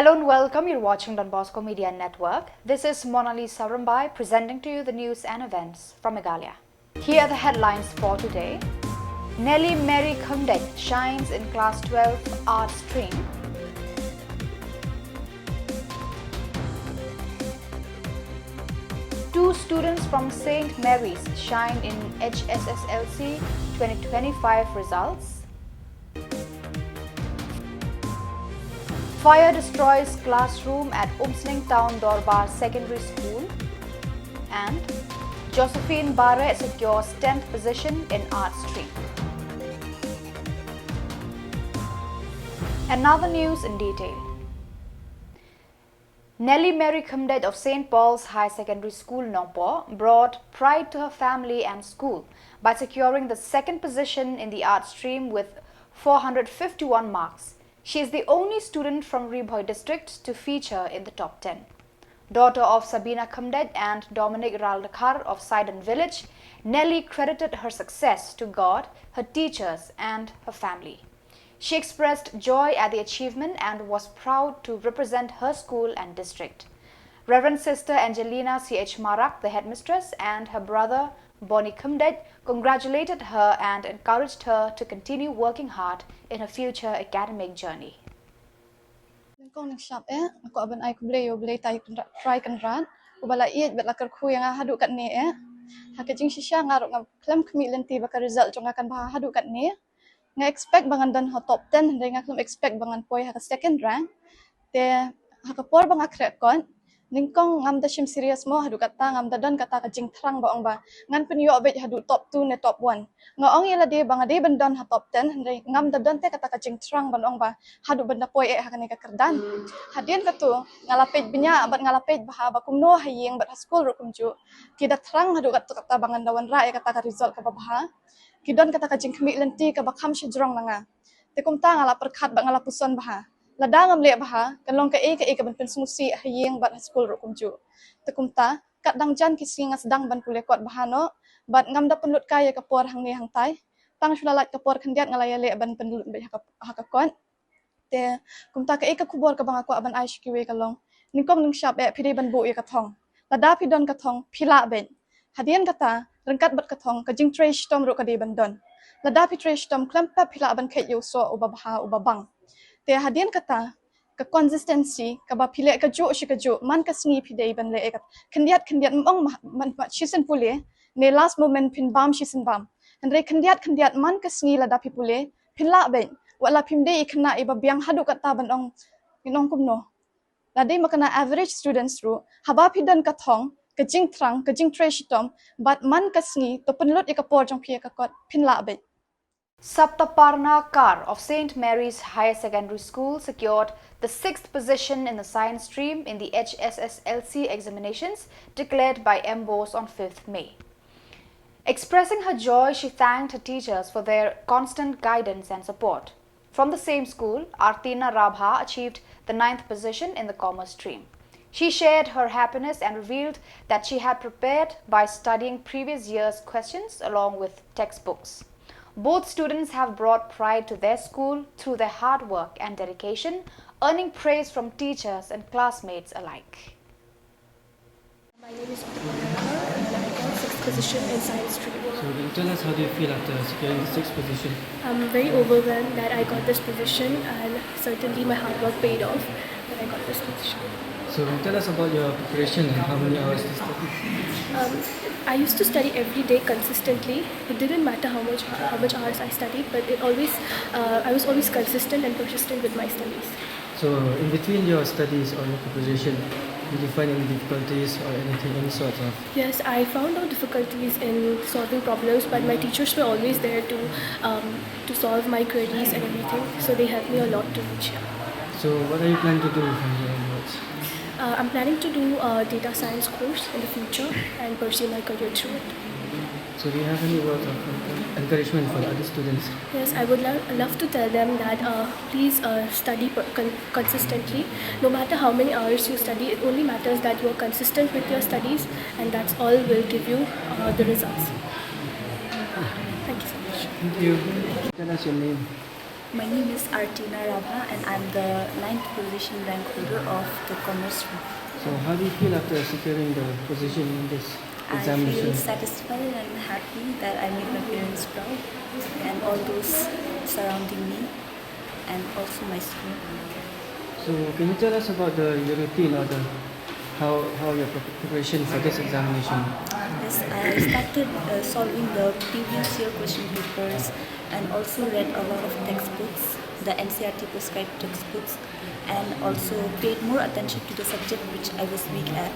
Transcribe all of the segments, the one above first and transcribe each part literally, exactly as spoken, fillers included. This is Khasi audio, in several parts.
Hello and welcome. You're watching Don Bosco Media Network. This is Monali Sarambai presenting to you the news and events from Meghalaya. Here are the headlines for today. Nellie Mary Khymdeit shines in Class twelve Arts stream. Two students from Saint Mary's shine in H S S L C twenty twenty-five results. Fire destroys classroom at Umsning Town Dorbar Secondary School. And Josephine Barrett secures tenth position in Arts stream. And now the news in detail. Nellie Mary Khymdeit of Saint Paul's Higher Secondary School, Nongpoh, brought pride to her family and school by securing the second position in the Arts stream with four hundred fifty-one marks. She is the only student from Ri Bhoi district to feature in the top ten. Daughter of Sabina Khymdeit and Dominic Raldkhar of Saidan Village, Nellie credited her success to God, her teachers, and her family. She expressed joy at the achievement and was proud to represent her school and district. Reverend Sister Angelina C H Marak, the headmistress, and her brother Bonnie Khymdeit congratulated her and encouraged her to continue working hard in her future academic journey. Nyngkong nyngshap eh, nga kwah ban ai khublei ïa U Blei Trai Kynrad, Trai Kynrad, uba la ïeit bad la kyrkhu ïa nga haduh katne eh. Ha ka jingshisha nga ruh nga khlem khmih lynti ba ka result jong nga kan bha haduh katne. Nga expect ba ngan don ha top ten, hynrei nga khlem expect ba ngan poi ha ka second rank. Te ha ka por ba nga khreh kot, nyngkong ngam da shim serious mo haduh katta, ngam da don kata ka jingthrang ba ong ba ngan pynïoh beit haduh top two ne top one. Nga ong ïa lade ba nga dei ban don ha top ten, hynrei ngam da don te kata ka jingthrang ban ong ba haduh ban da poi eh ha kane ka kyrdan. Hadien katu nga la peit bniah bad nga la peit bha ba kumno ha ïing bad ha skul ruh kumjuh ki da thrang haduh katta katta ba ngan da wanrah ïa kata ka result kaba bha. Ki don kata ka jingkhmih lynti kaba kham shajrong na nga. Te kumta nga la pyrkhat bad nga la puson bha, lada ngam leh bha kan long kaei kaei kaban pynsngewsih ha ïing bad ha skul ruh kumjuh. Te kumta kat dang jan ki sngi nga sdang ban pule kot bha noh bad ngam da pynlut kai ïa ka por hangne hangtai. Tang shu la lait ka por khyndiat nga la ïaleh ban pynlut beit ha ka, ha ka kot. Te kumta kaei ka khubor kaba nga kwah ban ai sha kiwei ka long, nyngkong nyngshap eh phi dei ban buh ïa ka thong. Lada phi don ka thong phi lah beit. Hadien kata, ryngkat bad ka thong ka jingtrei shitom ruh ka dei ban don. Lada phi trei shitom khlem pep phi lah ban kheit ïa u soh uba bha uba bang. Te hadien kata, ka consistency kaba phi leh kajuh shi kajuh man ka sngi phi dei ban leh ïa ka khyndiat khyndiat, ym ong ma, ma, ma shisien pule ne last moment phin bam shisien bam. Hynrei khyndiat khyndiat man ka sngi lada phi pule phin lah beit. Wat la phim dei i khynnah iba biang haduh katta ban ong, ngin ong kumno. Lada ma kane average students ruh, haba phi don ka thong, ka jingthrang, ka jingtrei shitom bad man ka sngi to pynlut ïa ka por jong phi ïa ka kot, phin lah beit. Saptaparna Kar of Saint Mary's Higher Secondary School secured the sixth position in the science stream in the H S S L C examinations declared by MBOSE on fifth May. Expressing her joy, she thanked her teachers for their constant guidance and support. From the same school, Artina Rabha achieved the ninth position in the commerce stream. She shared her happiness and revealed that she had prepared by studying previous year's questions along with textbooks. Both students have brought pride to their school through their hard work and dedication, earning praise from teachers and classmates alike. My name is Upama Rathore and I got sixth position in science stream. So can you tell us, how do you feel after securing the sixth position? I'm very overwhelmed that I got this position, and certainly my hard work paid off when I got this position. So can you tell us about your preparation and how many hours do you study? Um, I used to study every day consistently. It didn't matter how much, how much hours I studied, but it always, uh, I was always consistent and persistent with my studies. So, in between your studies or your preparation, did you find any difficulties or anything, any sorts of? Yes, I found out difficulties in solving problems, but my teachers were always there to, um, to solve my queries and everything. So they helped me a lot to reach here. So, what are you planning to do from here onwards? Uh, I'm planning to do a data science course in the future and pursue my career through it. So do you have any words of encour-, encouragement for the other students? Yes, I would lo-, love to tell them that, uh, please, uh, study per-, con-, consistently. No matter how many hours you study, it only matters that you are consistent with your studies, and that's all will give you, uh, the results. Thank you so much. Thank you. Tell us your name. My name is Artina Rabha and I'm the ninth position rank holder of the commerce stream. So how do you feel after securing the position in this I examination? Feel satisfied and happy that I made my parents proud and all those surrounding me and also my school. So can you tell us about the, your routine or the how, how your pre- preparation for this examination? Yes, I started uh, solving the previous year question papers and also read a lot of textbooks, the N C E R T prescribed textbooks, and also paid more attention to the subject which I was weak at.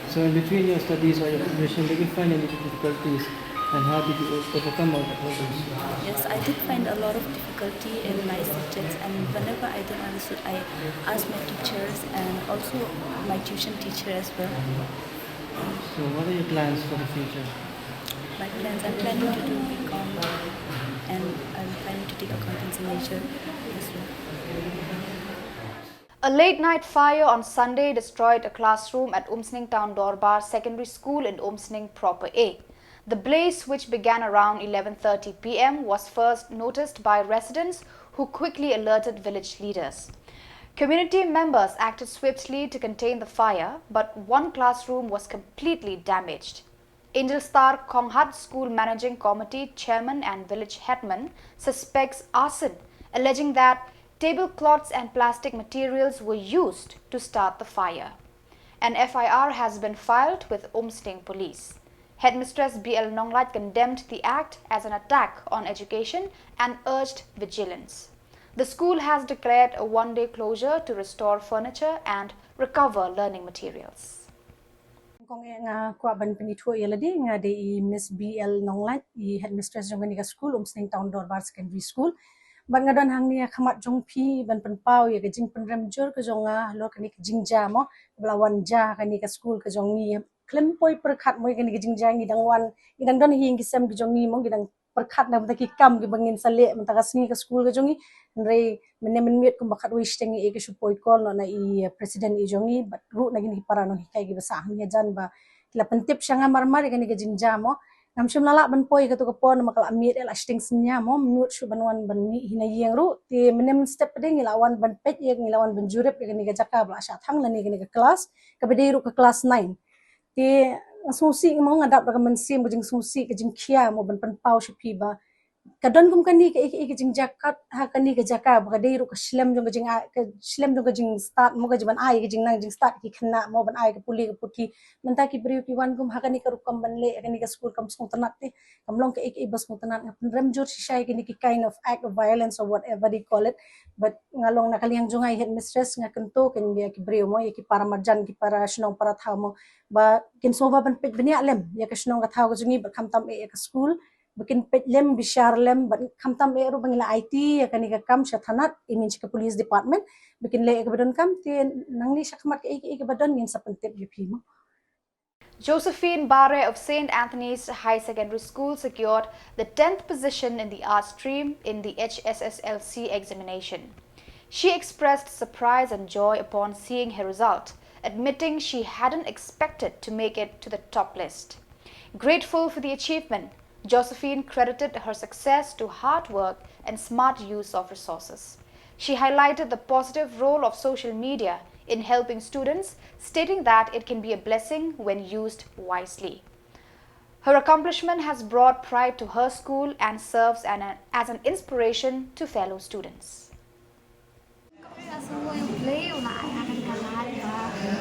So in between your studies or your preparation, did you find any difficulties and how did you o- overcome all the problems? Yes, I did find a lot of difficulty in my subjects, and whenever I don't understood, I asked my teachers and also my tuition teacher as well. So what are your plans for the future? My plans, I'm planning to do B Com and I'm planning to take accountancy major as well. A late night fire on Sunday destroyed a classroom at Umsning Town Dorbar Secondary School in Umsning Proper A. The blaze, which began around eleven thirty p m, was first noticed by residents who quickly alerted village leaders. Community members acted swiftly to contain the fire, but one classroom was completely damaged. Angel Star Konghat School Managing Committee Chairman and Village Headman suspects arson, alleging that tablecloths and plastic materials were used to start the fire. An F I R has been filed with Umsning Police. Headmistress B L Nonglait condemned the act as an attack on education and urged vigilance. The school has declared a one day closure to restore furniture and recover learning materials. Kong e nga kwah ban pynithuh ïa lade, nga dei i Miss B L Nonglait, i headmistress jong kane ka school, Umsning Town Dorbar Secondary School. Bad nga don hangne ha khmat jong phi ban pynpaw ïa ka jingpynrem jur ka jong nga halor kane ka jingjia mo ba la wan jia ha kane ka school ka jong ngi. Khlem poi pyrkhat mo ïa kane ka jingjia, ngi dang wan, ngi dang don hi ïing ki sem ki jong ngi mo, ngi dang pyrkhat na bynta ki kam kiba ngin sa leh mynta ka sngi ka school ka jong ngi. Hynrei mynne mynmiet kumba khatwei shiteng ïa ka shu poi call noh na i president i jong ngi bad ruh na kine ki para nonghikai kiba sah hangne hajan ba ki la pyntip sha nga marmar ïa kane ka jingjia mo. Ngam shym la lah ban poi ïa kato ka por namar ka la miet ïa la shiteng synñia mo, mynmiet shuh ban wan ban mih hi na ïing ruh. Te mynne mynstep pat de ngi la wan ban peit ïa, ngi la wan ban jurip ïa kane ka jaka ba la shah thang lane kane ka class kaba dei ruh ka class nine. Te nga sngewsih mo, nga dap da ka mynsiem ka jingsngewsih ka jingkhia mo ban pynpaw sha phi ba ka don kum kane ka, ka, ka jingjia kat ha kane ka jaka ba ka dei ruh ka shlem jong ka jing, ka shlem jong ka jingstad mo, ka jing ban ai ka jingnang jingstad ki khynnah mo, ban ai ka pule ka puthi. Mynta ki briew ki wan kum ha kane ka rukom ban leh ha kane ka school kam sngewtynnat te, kam long kaei kaei ba sngewtynnat. Nga pynrem jur shisha ïa kine ki kind of act of violence or whatever they call it. But nga long na ka liang jong nga i headmistress, nga kyntu kein ïa ki briew mo, ïa ki para marjan, ki para shnong para thaw mo, ba kin sngewbha ban peit bniah lem ïa ka shnong ka thaw ka jong ngi bad khamtam eh ïa ka school, ba kin peit lem bishar lem bad khamtam eh ruh ba ngi la aiti ïa kane ka kam sha thanat, I mean sha ka police department, ba kin leh ïa kaba donkam. Te nangne sha khmat kaei kaei kaba don ngin sa pyntip ïa phi mo. Josephine Bare of Saint Anthony's High Secondary School secured the tenth position in the arts stream in the H S S L C examination. She expressed surprise and joy upon seeing her result, admitting she hadn't expected to make it to the top list. Grateful for the achievement, Josephine credited her success to hard work and smart use of resources. She highlighted the positive role of social media in helping students, stating that it can be a blessing when used wisely. Her accomplishment has brought pride to her school and serves an, as an inspiration to fellow students. Nga sngew U Blei u la ai ha kane ka lad ba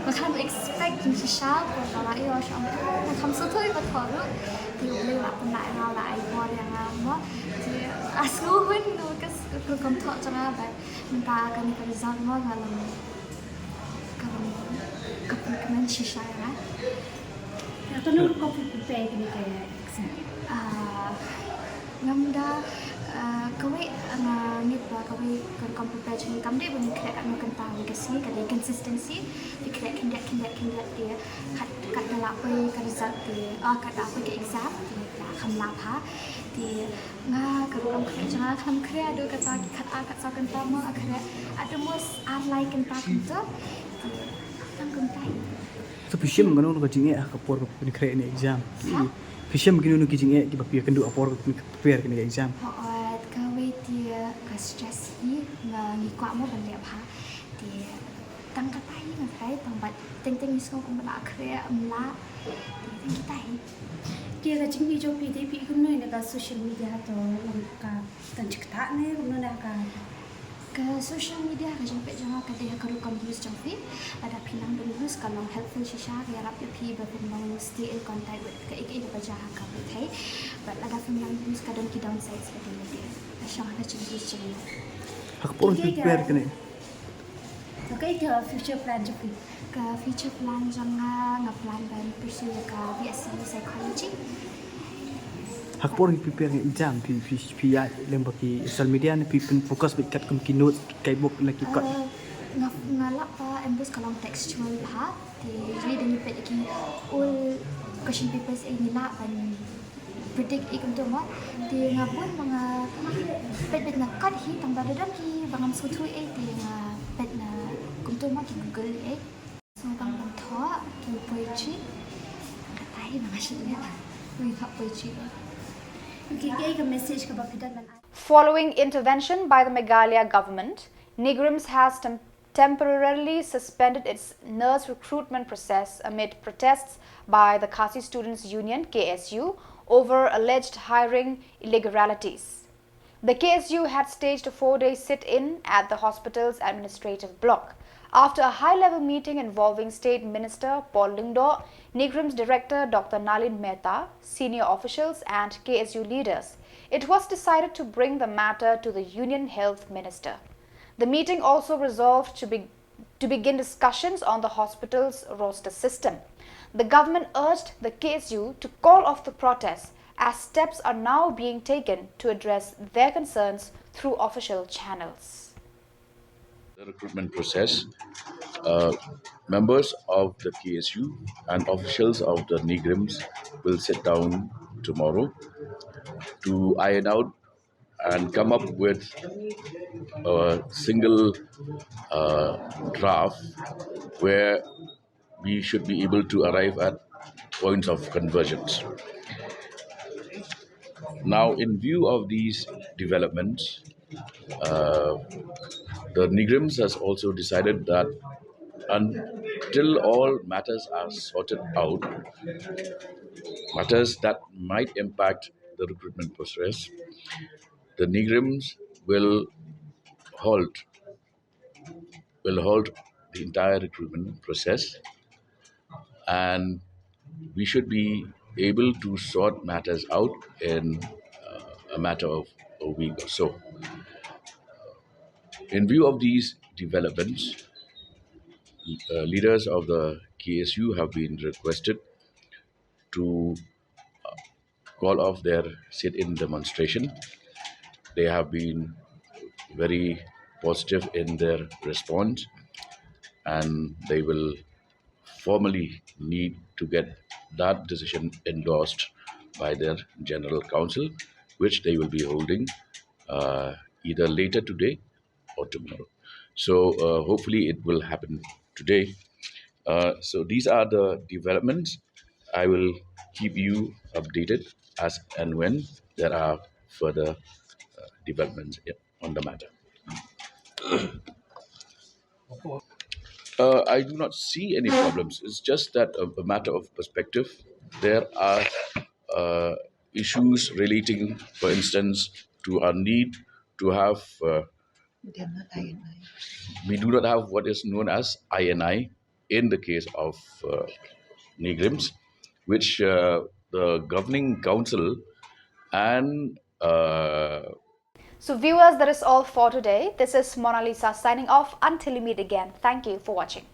nga khlem expect jingshisha, por ba la ïoh sha nga, nga khlem sngewthuh ïa kaba ruh. Te U Blei u la pynlah ïa nga, u la ai bor ïa nga mo. Te nga sngew hun ïa ka rukom thoh jong nga bad mynta kane ka result mo nga long ka long ka pynkmen shisha ïa nga. Katno rukom phi prepare ïa kane ka exam? Ah, ngam da, ah, kawei, ah, nga ngeit ba kawei ka rukom prepare jong ngi kam dei ba ngi khreh katno kynta kawei ka sngi, ka dei consistency. Phi khreh khyndiat khyndiat khyndiat te kat, kat da lah poi ka result te, ah, kat da lah poi ka exam te la kham lah bha. Te nga ka rukom khreh jong nga khlem khreh haduh kata ki khat ar khat saw kynta mo, nga khreh haduh mo ar lai kynta kumto. Te tang kumta hi. To phi shem kano kano ka jingeh ha ka por ba phin khreh ïa kane ka exam? Phi shem kino kino ki jingeh kiba phi ïakynduh ha ka por ba phin prepare ïa kane ka exam? Hooid, kawei te Stress hi nga ngi kwah mo ban leh bha. Te tang kata hi nga try tang bad teng teng ngi sngew kumba la khreh ym lah. Te teng kita hi. Te ka jingmih jong phi te phi kumno ïa ka social media to long ka tang chikta ne kumno na ka. Ka social media ka jingpeit jong nga ka dei ha ka rukom use jong phi. Lada phi nang ban use ka long helpful shisha ka ïarap ïa phi ba phin long stay in contact with ka ïa ka ïa ka ba jia ha ka pyrthei. But lada phi nang use ka don ki downsides ka dei lade. Ka shong ha ka jinguse jong nga. Ha ka por ki prepare kane. Okay, ka future plan jong phi. Ka future plan jong nga nga plan ban pursue ïa ka B S C psychology. Ha ka por ki prepare exam phi phi phi ïa lem ba ki social media ne phi pyn focus bit kat kum ki notes kai bok na ki kot. Uh, nga nga lap ba em bus ka long textual bha. Te usually da ngi peit ki ul question papers eh ngi lah ban predict eh kumto mo. Te nga bun ba nga peit beit na kot hi tang ba da don ki ba ngam sngewthuh eh te nga peit na kumto mo ki Google eh. So tang ban thoh ki poetry. Kata hi ba nga shu leh. Ngi thoh poetry eh. Okay, kaei ka message kaba phi don ban ai? Following intervention by the Meghalaya government, NEIGRIHMS has tem- temporarily suspended its nurse recruitment process amid protests by the Khasi Students Union, K S U, over alleged hiring irregularities. The K S U had staged a four-day sit-in at the hospital's administrative block. After a high-level meeting involving State Minister Paul Lyngdoh, NEIGRIHMS Director Doctor Nalin Mehta, senior officials and K S U leaders, it was decided to bring the matter to the Union Health Minister. The meeting also resolved to be, to begin discussions on the hospital's roster system. The government urged the K S U to call off the protests as steps are now being taken to address their concerns through official channels. The recruitment process, uh, members of the K S U and officials of the NEIGRIHMS will sit down tomorrow to iron out and come up with a single, uh, draft where we should be able to arrive at points of convergence. Now, in view of these developments, uh, the NEIGRIHMS has also decided that until all matters are sorted out, matters that might impact the recruitment process, the NEIGRIHMS will halt will halt the entire recruitment process, and we should be able to sort matters out in, uh, a matter of a week or so. In view of these developments, uh, leaders of the K S U have been requested to, uh, call off their sit-in demonstration. They have been very positive in their response, and they will formally need to get that decision endorsed by their General Council, which they will be holding, uh, either later today or tomorrow. So, uh, hopefully it will happen today. Uh, so these are the developments. I will keep you updated as and when there are further, uh, developments on the matter. Uh, I do not see any problems. It's just that a, a matter of perspective. There are, uh, issues relating, for instance, to our need to have, uh, we do not have what is known as I N I in the case of, uh, NEIGRIHMS, which, uh, the governing council and, uh, So viewers, that is all for today. This is Mona Lisa signing off. Until we meet again, thank you for watching.